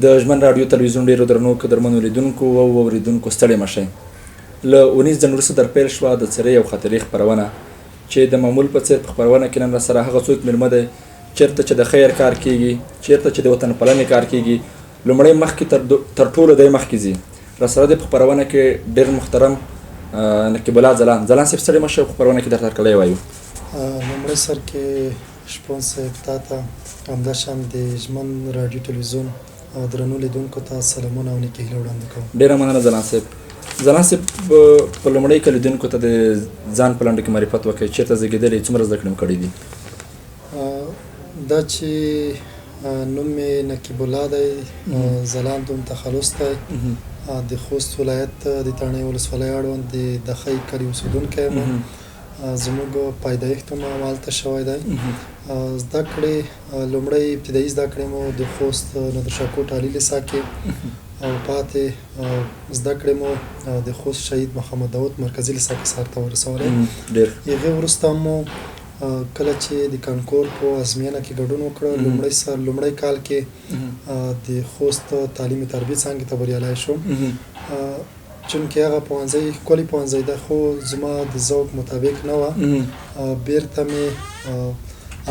د ژمن راډیو تلویزیون ډیرو درنو قدرمنو لیدونکو او اوریدونکو ستړي مه شئ. له اونیز ځنډ وروسته در پیل شوه د څېرې او خاطرې خپرونه چې د معمول په څېر په خپرونه کې نن راسره هغه څوک میلمه دی چېرته چې د خیر کار کیږي، چېرته چې د وطن پالنې کار کیږي، لومړی مخکې تر ټولو دی مخکې ځي. راسره دی په خپرونه کې ډېر محترم نقیب الله ځلاند. ځلاند صاحب ستړي مه شئ، په خپرونه کې درته هرکلی وایو. لومړی سر کې شپون صاحب تاته همداشان د ژمن راډیو تلویزیون درنو لیدونکو ته سلامونه او نیکې هیلې وړاندې کوم. ډېره مننه ځلاند صاحب. ځلاند صاحب په لومړۍ کې لیدونکو ته د ځان په لنډو کې معرفت وکړئ، چېرته زېږېدلی، څومره زده کړې مو کړې دي؟ دا چې نوم مې نقیب الله دی، ځلاند هم تخلص دی، د خوست ولایت د تڼۍ ولسوالۍ اړوند د دخۍ کلي اوسېدونکی یم. زموږ پیدایښت هم همالته شوی دی. زده کړې لومړی ابتدایي زده کړې مو د خوست نادرشاه کوټ عالي لیسه کې او پاتې زده کړې مو د خوست شهید محمد داود مرکزي لیسه کې سرته ورسولې. هغې وروسته مو کله چې د کانکور په ازموینه کې ګډون وکړ، لومړی سر لومړی کال کې د خوست تعلیمي تربیې څانګې ته بریالی شوم. چونکې هغه پوهنځی ښکلی پوهنځی ده، خو زما د ذوق مطابق نه وه. بیرته مې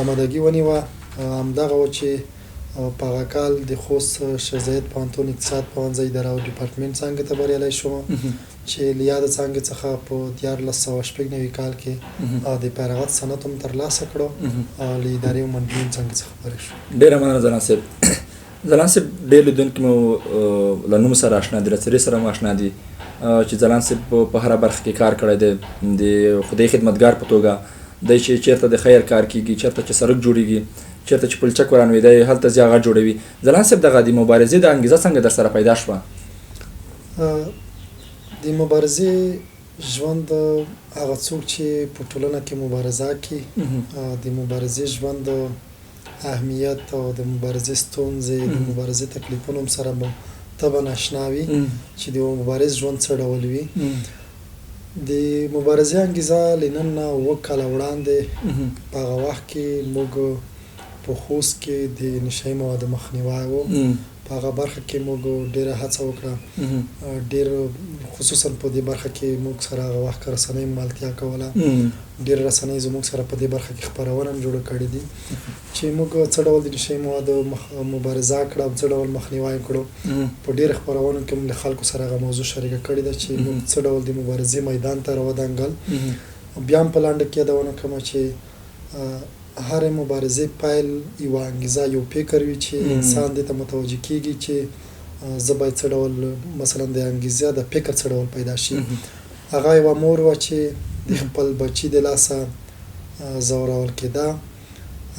آمادګي ونیوه. همدغه و چې په هغه کال د خوست شیخ زاید پوهنتون اقتصاد پوهنځی د راو ډیپارټمنټ څانګې ته بریالی شوم، چې له یاده څانګې څخه په 1396 کال کې د فراغت سند هم ترلاسه کړو، له ادارې او منجمنټ څانګې څخه فارغ شوم. ډېره مننه ځلاند صاحب. ځلاند صاحب ډېر لیدونکي مو له نوم سره آشنا دي، له څېرې سره مو آشنا دي چې ځلاند صاحب په هره برخه کې کار کړی دی، د خدای خدمتګار په توګه دی چې چېرته د خیر کار کیږي، چېرته چې سړک جوړیږي، چېرته چې پلچک ورانوي دی هلته ځي هغه جوړوي. ځلاند صاحب دغه د مبارزې د انګیزه څنګه در سره پیدا شوه؟ د مبارزې ژوند هغه څوک چې په ټولنه کې مبارزه کوي، د مبارزې ژوند اهمیت او د مبارزې ستونزې، د مبارزې تکلیفونو هم سره به طبعا آشنا وي چې د مبارز ژوند څه ډول وي. د مبارزې انګیزه له نن نه 7 کاله وړاندې په هغه وخت کې موږ په خوست کې د نشه یي موادو مخنیوی و. په هغه برخه کې موږ ډېره هڅه وکړه، ډېر خصوصا په دې برخه کې موږ سره هغه وخت رسنۍ ملتیا کوله، ډېر رسنۍ زموږ سره په دې برخه کې خپرونه هم جوړه کړې دي چې موږ څه ډول د نشه یي موادو مبارزه کړه او څه ډول مخنیوی کړو. په ډېر خپرونو کې هم له خلکو سره هغه موضوع شریکه کړې ده چې موږ څه ډول د مبارزې میدان ته راودانګل. بیا هم په لنډه کې یادونه کوم چې هرې مبارزې پیل یوه انګیزه، یو فکر وي چې انسان دې ته متوجه کیږي چې زه باید څه ډول، مثلا د انګیزه د فکر څه ډول پیدا شي. هغه یوه مور وه چې د خپل بچي د لاسه ځورول کېده.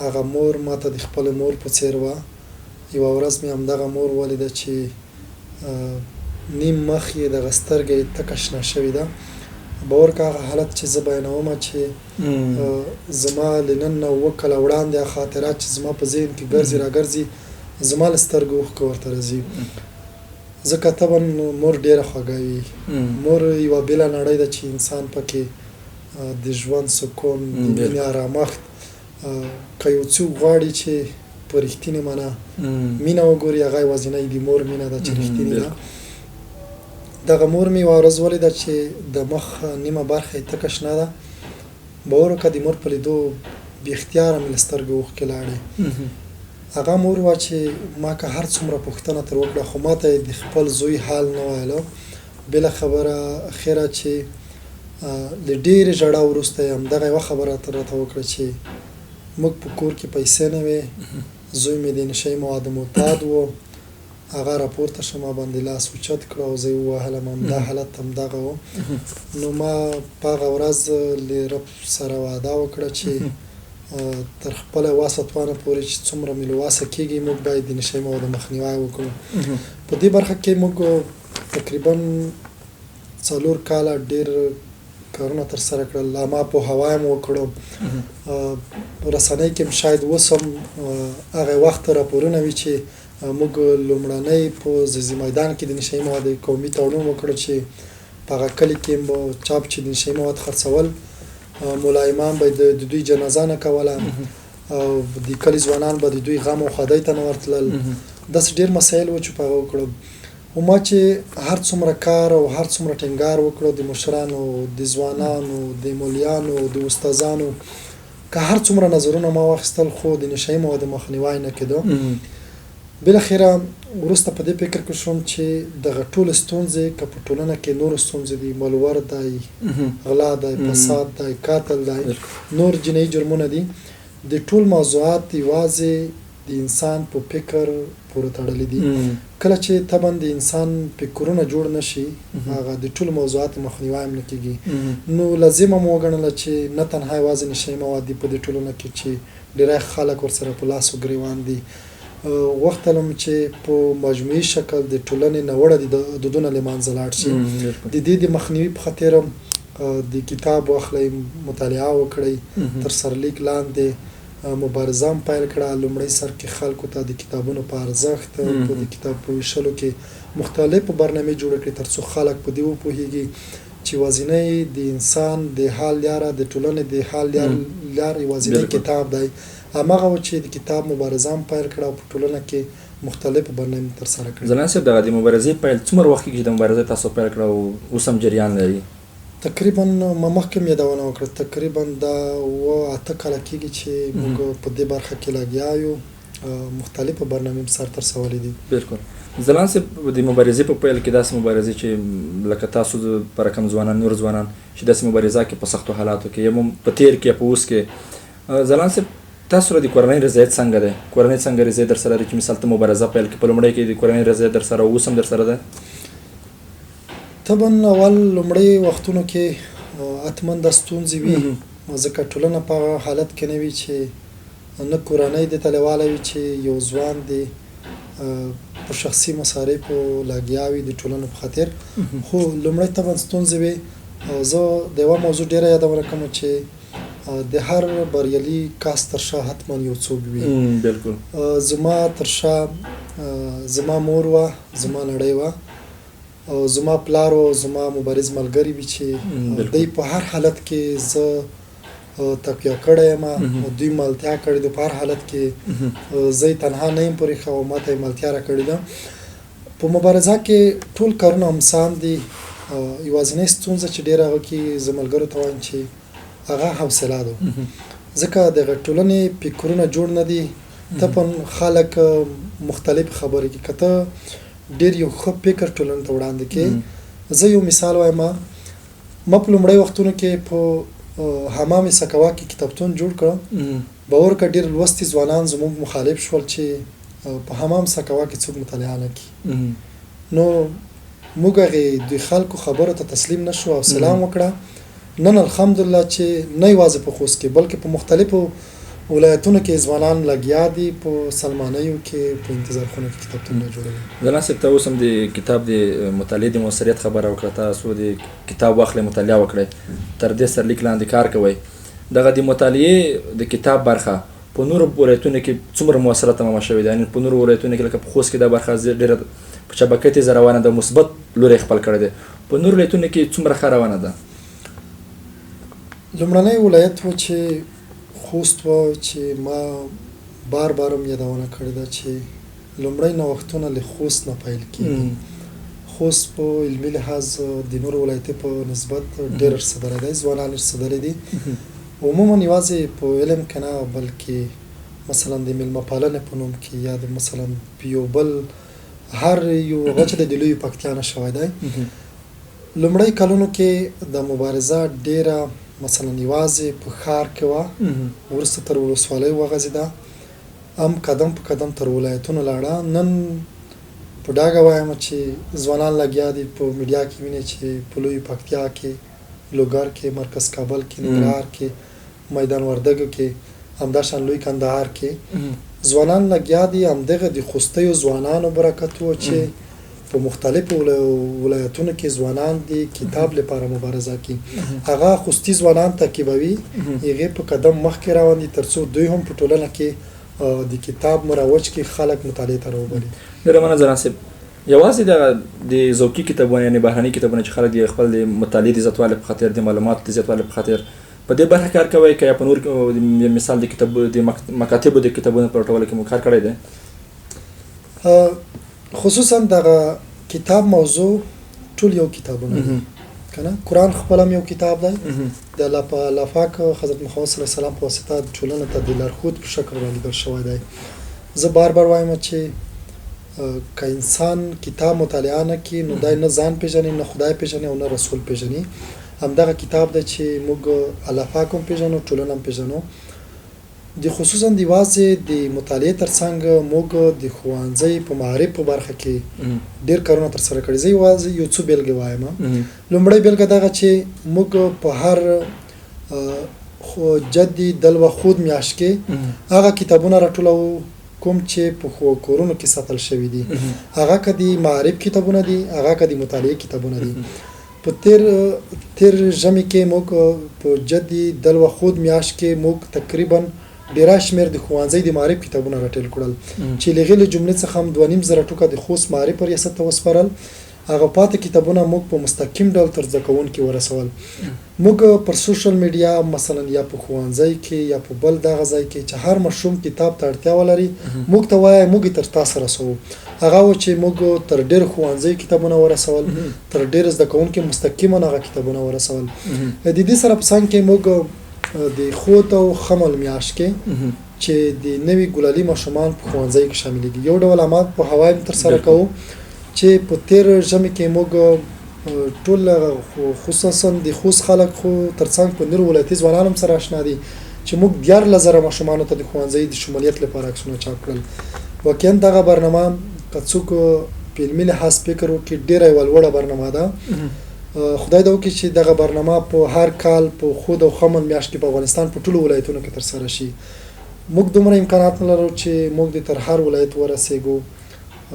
هغه مور ماته د خپلې مور په څېر وه. یوه ورځ مې همدغه مور ولیده چې نیم مخ یې دغه سترګه یې تکه شنه شوې ده. باور که هغه حالت چې زه بیانوم چې زما له نن نه 7 کاله وړاندې هغه خاطرات چې زما په ذهن کې ګرځي راګرځي، زما له سترګو اوښکې ورته راځي. ځکه طبعا مور ډېره خوږه وي. مور یوه بېله نړۍ ده چې انسان پکې د ژوند سکون، د مینې آرامښت، که یو څوک غواړي چې په رښتینې معنا مینه وګوري، هغه یوازینۍ د مور مینه ده چې رښتینې ده. دغه مور مې یوه ورځ ولیده چې د مخ نیمه برخه یې تکه شنه ده. باور وکړه د مور په لیدو بې اختیاره مې له سترګو اوښکې لاړې. هغه مور وه چې ما که هر څومره پوښتنه ترې وکړه خو ما ته یې د خپل زوی حال نه ویلو. بله خبره خیره چې له ډېرې ژړا وروسته یې همدغه یوه خبره راته وکړه چې موږ په کور کې پیسې نه وې، زوی مې د نشه یي موادو معتاد و، هغه راپورته شو ما باندې لاس اوچت کړو او زه یې ووهلم. همدا حالت همدغه و. نو ما په هغه ورځ له رب سره وعده وکړه چې تر خپله وسه توانه پورې چې څومره مې له وسه کېږي موږ باید د نشه یي موادو مخنیوی وکړو. په دې برخه کې موږ تقریبا 4 کاله ډېر کارونه ترسره کړل، عامه پوهاوی هم وکړو. رسنۍ کې هم شاید اوس هم هغه وخت راپورونه وي چې موږ لومړنۍ په ځاځي میدان کې د نشه یي موادو قومي تړون وکړو چې په هغه کلي کې چاپ چې د نشه یي مواد خرڅول، ملا امام به د دوی جنازه نه کوله او د کلي ځوانان به د دوی غم او ښادۍ ته نه ورتلل. داسې ډېر مسایل وو چې په هغه وکړو. خو ما چې هر څومره کار او هر څومره ټینګار وکړو د مشرانو، د ځوانانو، د مولیانو، د استادانو، که هر څومره نظرونه ما واخیستل خو د نشه یي موادو مخنیوی نه کېده. بالاخره وروسته په دې فکر کې شوم چې دغه ټولې ستونزې که په ټولنه کې نورو ستونزې دي، ملور دی، غلا دی، فساد دی، قتل دی، نور جنایي جرمونه دي، د ټول موضوعات یوازې د انسان په فکر پورې تړلي دي. کله چې طبعا د انسان فکرونه جوړ نه شي، هغه د ټولو موضوعاتو مخنیوی هم نه کېږي. نو لازمه مو وګڼله چې نه تنها یوازې نشه یي مواد دي په دې ټولنه کې چې ډېری خلک ورسره په لاس و ګرېوان دي، غوښتلم چې په مجموعي شکل د ټولنې ناوړه دودونه له منځه لاړ شي. د دې د مخنیوي په خاطر د کتاب واخلئ، مطالعه وکړئ، تر سرلیک لاندې مبارزه هم پیل کړه. لومړی سر کې خلکو ته د کتابونو په ارزښت، په د کتاب په ویشلو کې مختلفې برنامې جوړې کړې ترڅو خلک په دې وپوهیږي چې یوازینی د انسان د حل لاره، د ټولنې د حل لار یوازینی کتاب دی. هماغه و چې د کتاب مبارزه هم پیل کړه او په ټولنه کې مختلفې برنامې ترسره کړې. ځلاند صاحب، دغه د مبارزې پیل څومره وخت کېږي چې د مبارزې تاسو پیل کړه او اوس هم جریان لري؟ تقریبا ما مخکې هم یادونه وکړه، تقریبا دا 7-8 کاله کېږي چې موږ په دې برخه کې لګیا یو، مختلفې برنامې هم سر ته رسولې دي. بالکل. ځلاند صاحب، د مبارزې په پیل کې داسې مبارزې چې لکه تاسو په رقم ځوانان، نور ځوانان چې داسې مبارزه کې په سختو حالاتو کې یا په تېر کې یا په اوس کې، ځلاند صاحب تاسو سره د کورنۍ رضایت څنګه دی؟ کورنۍ څنګه رضایت در سره لري چې مثال ته مبارزه پیل کې په لومړۍ کې د کورنۍ رضایت در سره اوس هم در سره ده؟ طبعا اول لومړی وختونو کې حتما دا ستونزې وي، ځکه ټولنه په هغه حالت کې نه وي چې نه کورنۍ دې ته لېواله وي چې یو ځوان دې په شخصي مصارفو لګیا وي د ټولنې په خاطر. خو لومړی طبعا ستونزې وي. زه د یوه موضوع ډېره یادونه کوم چې د هر بریالي کس تر شا حتما یو څوک وي. بالکل. زما تر شا زما مور وه، زما نړۍ وه، او زما پلار او زما مبارز ملګري وي چې دوی په هر حالت کې زه تقویه کړی یم، دوی ملتیا کړې ده، په هر حالت کې زه یې تنها نه یم پرېښی او ما ته یې ملتیا راکړې ده. په مبارزه کې ټول کارونه همسان دي. یوازینۍ ستونزه چې ډېره هغه کې زه ملګرو ته وایم چې هغه حوصله ده، ځکه دغه ټولنې فکرونه جوړ نه دي، ته په خلک مختلف خبرې کوي. که ته ډېر یو ښه فکر ټولنې ته وړاندې کړې، زه یو مثال وایم، ما په لومړی وختونو کې په حمام سکوا کې کتابتون جوړ کړ. باور که ډېر لوستي ځوانان زموږ مخالف شول چې په حمام سکوا کې څوک مطالعه نه کوي. نو موږ هغې د خلکو خبرو ته تسلیم نه شو او سلام وکړه. نن الحمدلله چې نه یوازې په خوست کې بلکې په مختلفو ولایتونو کې ځوانان لګیا دي، په سلمانیو کې، په انتظار خونو کې کتابتونونه جوړوي. ځلاند صاحب، ته اوس هم د کتاب د مطالعې د موثریت خبره وکړه، تاسو د کتاب واخلئ، مطالعه وکړئ، تر دې سرلیک لاندې کار کوئ. دغه د مطالعې د کتاب برخه په نورو ولایتونو کې څومره موثره تمامه شوې ده؟ یعنې په نورو ولایتونو کې لکه په خوست کې دا برخه ډېره په چابکۍ تېزه روانه ده، مثبت لوری خپل کړی دی، په نورو ولایتونو کې څومره ښه روانه ده؟ لومړنی ولایت و چې خوست و، چې ما بار بار هم یادونه کړې ده چې لومړی نوښتونه له خوست نه پیل کېږي. خوست په علمي لحاظ د نورو ولایتو په نسبت ډېر رسېدلی دی، ځوانان رسېدلي دي. عموما یوازې په علم کې نه، بلکې مثلا د میلمه پالنې په نوم کې یا د مثلا په یو بل هر یو هغه چې د لویې پکتیا نه شوی دی. لومړی کلونو کې د مبارزه ډېره مثلا یوازې په ښار کې وه، وروسته تر ولسوالۍ وغځېده، هم قدم په قدم تر ولایتونو لاړه. نن په ډاګه وایم چې ځوانان لګیا دي، په میډیا کې ویني چې په لویې پکتیا کې، لوګر کې، مرکز کابل کې، ننګرهار کې، میدان وردګو کې، همداشان لوی کندهار کې ځوانان لګیا دي. همدغه د خوستیو ځوانانو برکت و چې په مختلفو ولایتونو کې ځوانان د کتاب لپاره مبارزه کوي. هغه خوستي ځوانان تعقیبوي، هغې په قدم مخکې روان دي ترڅو دوی هم په ټولنه کې د کتاب مروج کې خلک مطالعې ته راوبولي. ډېره مننه ځلاند صاحب. یوازې دغه د ذوقي کتابونه یعنې بهرني کتابونه چې خلک د خپل د مطالعې د زیاتوالي په خاطر، د معلوماتو د زیاتوالي په خاطر په دې برخه کار کوي که یا په نور مثال د کتاب د مکاتبو د کتابونو په راټولو کې مو کار کړی دی؟ خصوصا دغه کتاب موضوع ټول یو کتابونه دي کنه. قرآن خپل هم یو کتاب دی، د الله په الله پاک حضرت محمد صلی الله علیه وسلم په واسطه ټولنه ته د لارښود په شکل رالیږل شوی دی. زه بار بار وایم چې که انسان کتاب مطالعه نه کړي نو دی نه ځان پیژني، نه خدای پیژني او نه رسول پیژني. همدغه کتاب دی چې موږ الله پاک هم پیژنو، ټولنه هم پیژنو. د خصوصا د یوازې د مطالعې ترڅنګ موږ د ښوونځي په معارف په برخه کې ډیر کارونه ترسره کړي. زه یوازې یو څو بیلګې وایم. لومړۍ بیلګه دغه چې موږ په هر جدي دلوه خود میاشت کې هغه کتابونه راټولوو کوم چې په کورونو کې ساتل شوي دي، هغه که د معارف کتابونه دي، هغه که د مطالعې کتابونه دي. په تیر ژمي کې موږ په جدي دلوه خود میاشت کې موږ تقریبا ډیری شمېر د ښوونځي د معارف کتابونه راټول کړل چې له هغې له جملې څخه هم 2500 ټوکه د خوست معارف ریاست ته وسپارل. هغه پاتې کتابونه موږ په مستقیم ډول تر زده کوونکي ورسول. موږ پر سوشل میډیا مثلا یا په ښوونځي کې یا په بل دغه ځای کې چې هر ماشوم کتاب ته اړتیا ولري موږ ته وایي، موږ یې تر تاسو رسوو. هغه و چې موږ تر ډېرو ښوونځیو کتابونه ورسول، تر ډېرو زده کوونکو مستقیما هغه کتابونه ورسول. د دې سره په څنګ کې موږ د خود او خمل میاشت کې چې د نوي ګلالي ماشومان په ښوونځي کې شاملېږي یو ډول عامه پوهاوی هم ترسره کوو چې په تېر ژمي کې موږ ټول خصوصا د خوست خلک خو ترڅنګ په نورو ولایتي ځوانانو هم سره آشنا دي چې موږ 13,000 ماشومانو ته د ښوونځي د شمولیت لپاره عکسونه چاپ کړل. واقعا دغه برنامه که څوک په علمي لحاظ فکر وکړي ډېره یوه لوړه برنامه ده. خدای دې وکړي چې دغه برنامه په هر کال په خود او خمل میاشت کې په افغانستان په ټولو ولایتونو کې ترسره شي. موږ دومره امکانات نه لرو چې موږ دې تر هر ولایت ورسېږو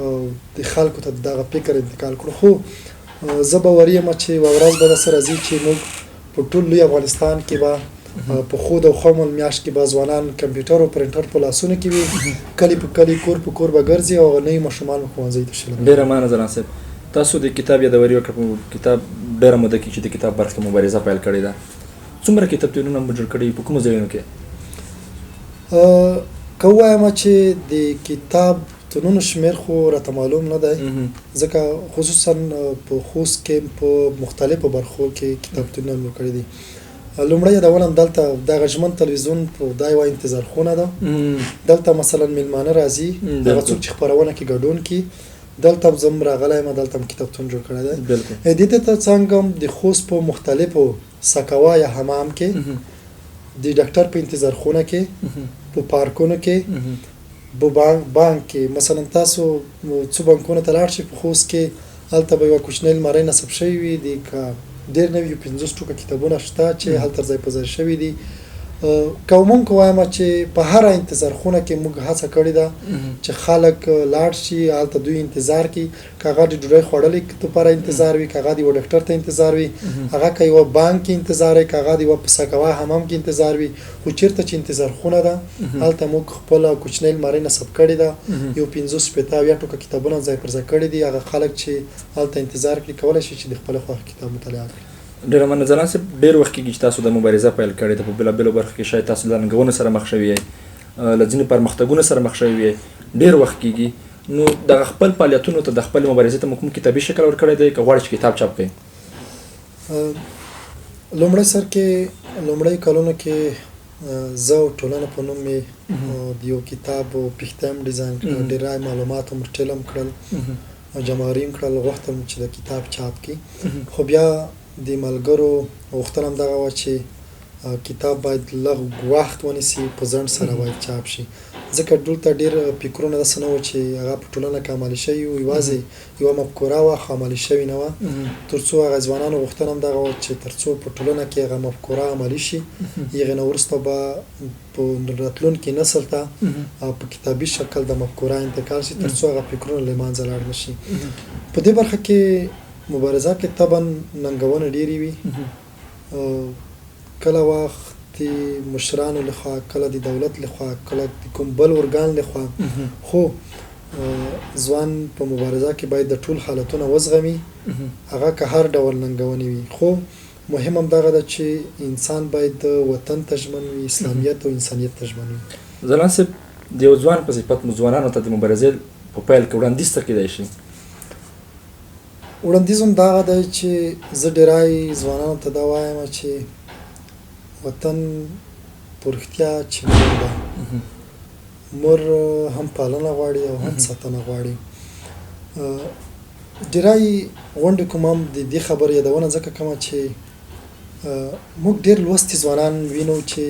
او د خلکو ته دغه فکر انتقال کړو، خو زه باوري یم چې یوه ورځ به داسې راځي چې موږ په ټول لوی افغانستان کې به په خود او خمل میاشت کې به ځوانان کمپیوټر او پرنټر په لاسونو کې وي، کلی په کلی کور په کور به ګرځي او هغه نوي ماشومان به ښوونځیو ته شاملوي. ډېره مننه ځلاند صاحب. تاسو د کتاب یادوري وکړه، په کتاب ډېره موده کې چې د کتاب برخه کې مبارزه پیل کړې ده، څومره کتابتونونه مو جوړ کړي، په کومو ځایونو کې؟ که ووایم چې د کتابتونونو شمېر خو راته معلوم نه دی، ځکه خصوصا په خوست کې په مختلفو برخو کې کتابتونونه جوړ کړي دي. لومړی یادونه هم دلته دغه ژمن تلویزیون په دا یوه انتظار خونه ده. دلته مثلا میلمانه راځي، هغه څوک چې خپرونه کې ګډون کړي، دلته هم زه هم راغلی یم، دلته هم کتابتون جوړ کړی دی. د دې تر څنګ هم د خوست په مختلفو سکوا یا حمام کې، د ډاکټر په انتظار خونه کې، په پارکونو کې، په بانک کې، مثلا تاسو څو بانکونو ته لاړ شئ په خوست کې، هلته به یوه کوچنۍ المارۍ نصب شوې وي، د که ډېر نه وي 50 ټوکه کتابونه شته چې هلته ځای په ځای شوي دي. که عموم که وایم چې په هره انتظار خونه کې موږ هڅه کړې ده چې خلک لاړ شي، هلته دوی انتظار کړي، که هغه د ډوډۍ خوړلې لپاره انتظار وي، که هغه د یوه ډاکټر ته انتظار وي، هغه که یوه بانک کې انتظار وي، که هغه د یوه په سکوا حمام کې انتظار وي، خو چېرته چې انتظار خونه ده هلته موږ خپله کوچنۍ المارۍ نصب کړې ده، یو 50 60 70 ټوکه کتابونه ځای پر ځای کړي دي. هغه خلک چې هلته انتظار کړي کولی شي چې د خپلې خوښې کتاب مطالعه کړي. ډېره مننه ځلاند صاحب. ډېر وخت کېږي چې تاسو د مبارزه پیل کړې ده، په بېلابېلو برخو کې شاید تاسو له ننګونو سره مخ شوي یئ، له ځینو پرمختګونو سره مخ شوي یئ، ډېر وخت کېږي. نو دغه خپل فعالیتونو ته د خپلې مبارزې ته مو کوم کتابي شکل ورکړی دی که غواړئ چې کتاب چاپ کړئ؟ لومړی سر کې لومړی کلونو کې زه او ټولنه په نوم مې د یو کتاب پښتۍ هم ډیزاین کړه، ډېری معلومات هم ورټېل هم کړل، جمعاري هم کړل، غوښتل چې د کتاب چاپ کړي. خو بیا د ملګرو غوښتنه هم دغه وه چې کتاب باید لږ وخت ونیسي، په ځنډ سره باید چاپ شي، ځکه دلته ډېر فکرونه داسې نه وو چې هغه په ټولنه کې عملي شوي وو، یوازې یوه مفکوره وه خو عملي شوې نه وه. تر څو هغه ځوانانو غوښتنه هم دغه وه چې تر څو په ټولنه کې هغه مفکوره عملي شي، هغې نه وروسته به په راتلونکي نسل ته په کتابي شکل د مفکوره انتقال شي، تر څو هغه فکرونه له منځه لاړ نه شي. په دې برخه کې مبارزه کې طبعا ننګونې ډېرې وي، کله وخت د مشرانو لخوا، کله د دولت لخوا، کله د کوم بل ارګان لخوا، خو ځوان په مبارزه کې باید د ټول حالتونه وزغمي، هغه که هر ډول ننګونې وي. خو مهم هم دغه ده چې انسان باید وطن ته ژمن وي، اسلامیت او انسانیت ته ژمن وي. ځلاند صاحب، د یو ځوان په صفت مو ځوانانو ته د مبارزې په پیل کې وړاندیز څه کېدای شي؟ وړاندیز هم دغه دی چې زه ډیری ځوانانو ته دا وایم چې وطن په رښتیا چې مور ده، مور هم پالنه غواړي او هم ساتنه غواړي. ډیری غونډې کوم هم د دې خبرې یادونه ځکه کوم چې موږ ډیر لوستي ځوانان وینو چې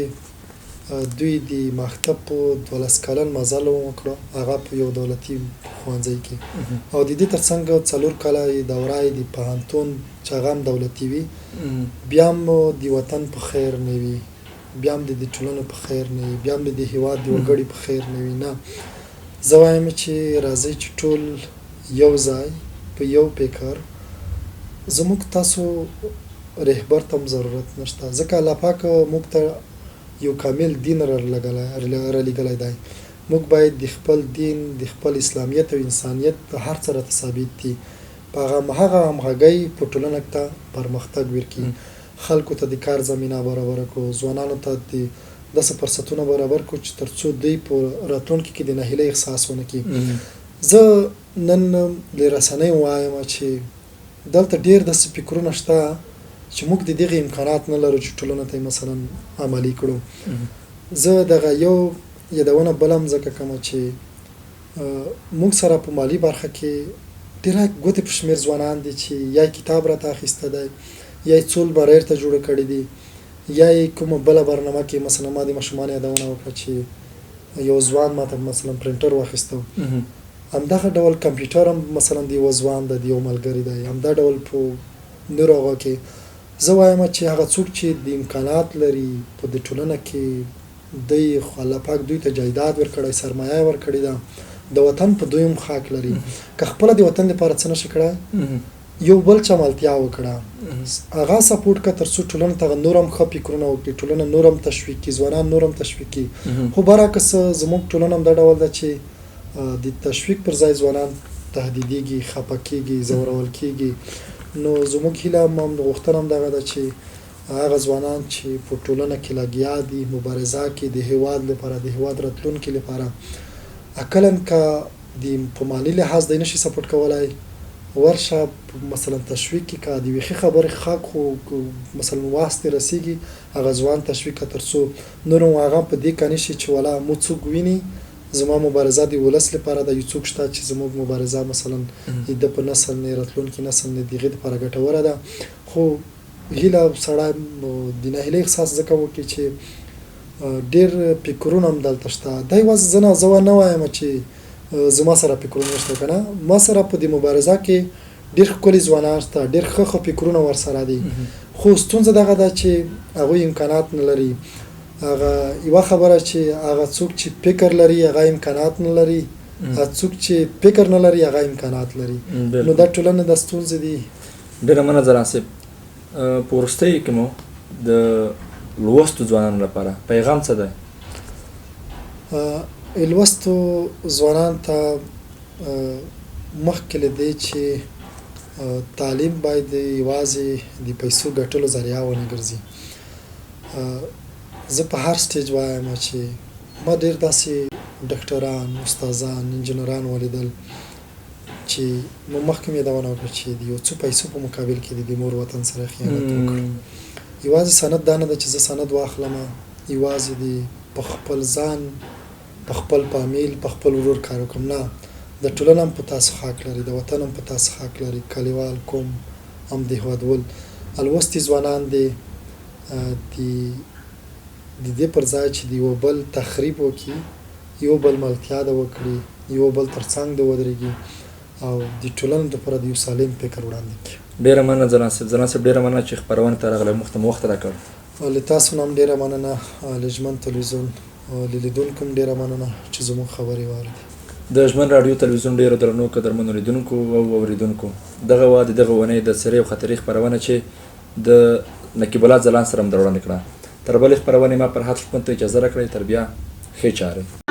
دوی د مکتب په 12 کلن مزل وکړو، هغه په یو دولتي ښوونځي کې، او د دې ترڅنګ 4 کاله یې دوره یې د پوهنتون چې هغه هم دولتي وي، بیا هم د وطن په خیر نه وي، بیا هم د دې ټولنې په خیر نه وي، بیا هم د دې هیواد د وګړي په خیر نه وي. نه، زه وایم چې راځئ چې ټول یو ځای په یو فکر، زموږ تاسو رهبر ته هم ضرورت نشته، ځکه الله پاک موږ ته یو کامل دین رالیږلی دی. موږ باید د خپل دین، د خپل اسلامیت او انسانیت هر څه راته ثابت دي، په هغه همغږۍ په ټولنه ته پرمختګ ورکړي، خلکو ته د کار زمینه برابره کړو، ځوانانو ته د داسې فرصتونه برابر کړو چې ترڅو دوی په راتلونکي کې د ناهیلۍ احساس ونه کړي. زه نن له رسنیو وایم چې دلته ډېر داسې فکرونه شته چې موږ د دغه امکانات نه لرو چې ټولنه ته یې مثلا عملي کړو. زه دغه یو یادونه بل هم ځکه کوم چې موږ سره په مالي برخه کې ډېری ګوتې په شمېر ځوانان دي چې یا یې کتاب راته اخیستی دی، یا یې څو المارۍ ته جوړې کړې دي، یا یې کومه بله برنامه کې مثلا ما د ماشومانو یادونه وکړه چې یو ځوان ماته مثلا پرنټر واخیستو، همدغه ډول کمپیوټر هم مثلا د یوه ځوان دی، د یو ملګري دی، همدا ډول په نورو هغو کې. زه وایم چې هغه څوک چې د امکانات لري په دې ټولنه کې، دی خو الله پاک دوی ته جایداد ورکړی، سرمایه ورکړې ده، د وطن په دوی هم خاک لري، که خپله د وطن لپاره څه نشي کړای، یو بل چا ملتیا وکړه، هغه سپورټ که ترڅو ټولنه ته نور هم ښه فکرونه وکړي، ټولنه نور هم تشویق کړي، ځوانان نور هم تشویق کړي. خو برعکس زموږ ټولنه هم دا ډول ده چې د تشویق پر ځای ځوانان تهدیدېږي، خپه کېږي، ځورول کېږي. نو زموږ هیله هم غوښتنه هم دغه ده چې هغه ځوانان چې په ټولنه کې لګیا دي، مبارزه کې د هیواد لپاره، د هیواد راتلونکي لپاره، اقلاً که د په مالي لحاظ دی نشي سپورټ کولای، ورشه مثلا تشویق کړي، که د یوې ښې خبرې خاک خو مثلا واسطې رسېږي، هغه ځوان تشویق کړه ترڅو نور هم هغه په دې قانع شي چې والا مو څوک ویني، زما مبارزه د ولس لپاره ده، یو څوک شته چې زموږ مبارزه مثلا د ده په نسل نه، راتلونکي نسل نه، د هغې لپاره ګټوره ده. خو هیله سړی د ناهیلۍ احساس ځکه وکړي چې ډېر فکرونه هم دلته شته. دا یوازې زه نه، زه نه وایم چې زما سره فکرونه نشته، که نه ما سره په دې مبارزه کې ډېر ښکلي ځوانان شته، ډېر ښه ښه فکرونه ورسره دي، خو ستونزه دغه ده چې هغوی امکانات نه لري. هغه یوه خبره چې هغه څوک چې فکر لري هغه امکانات نه لري، هغه څوک چې فکر نه لري هغه امکانات لري. نو دا ټولنه د ستونزې دي. ډېره مننه ځلاند صاحب. په وروستیو کې مو د لوستو ځوانانو لپاره پیغام څه دی؟ لوستو ځوانان ته مخکې له دې چې تعلیم باید یوازې د پیسو ګټلو ذریعه ونه ګرځي. زه په هر سټیج وایم چې ما ډېر داسې ډاکټران، استادان، انجنیران ولیدل چې مو مخکې مې یادونه وکړه چې د یو څو پیسو په مقابل کې د مور وطن سره خیانت وکړ. یوازې سند دا نه ده چې زه سند واخلم، یوازې د په خپل ځان، په خپل فامیل، په خپل ورور کار وکړم، نه، د ټولنه هم په تاسو حق لري، د وطن هم په تاسو حق لري، کلیوال، قوم هم د هېوادوال. لوستي ځوانان دې د دې پر ځای چې د یو بل تخریب وکړي، یو بل ملتیا د وکړي، یو بل ترڅنګ د ودرېږي او د ټولنې لپاره د یو سالم فکر وړاندې کړي. ډېره مننه ځلاند صاحب. ځلاند صاحب ډېره مننه چې خپرونې ته راغلی، موږ ته مو وخت راکړ. له تاسو نه هم ډېره مننه، له ژمن تلویزیون له لیدونکو هم ډېره مننه چې زموږ خبرې واورېدې. د ژمن راډیو تلویزیون ډېرو درنو قدرمنو لیدونکو او اورېدونکو، دغه وه د دغه اونۍ د څېرې او خاطرې خپرونه چې د نقیب الله ځلاند سره مو در وړاندې کړه. تر بلې خپرونې ما فرهاد شپون ته اجازه راکړئ. تر بیا ښې چارې.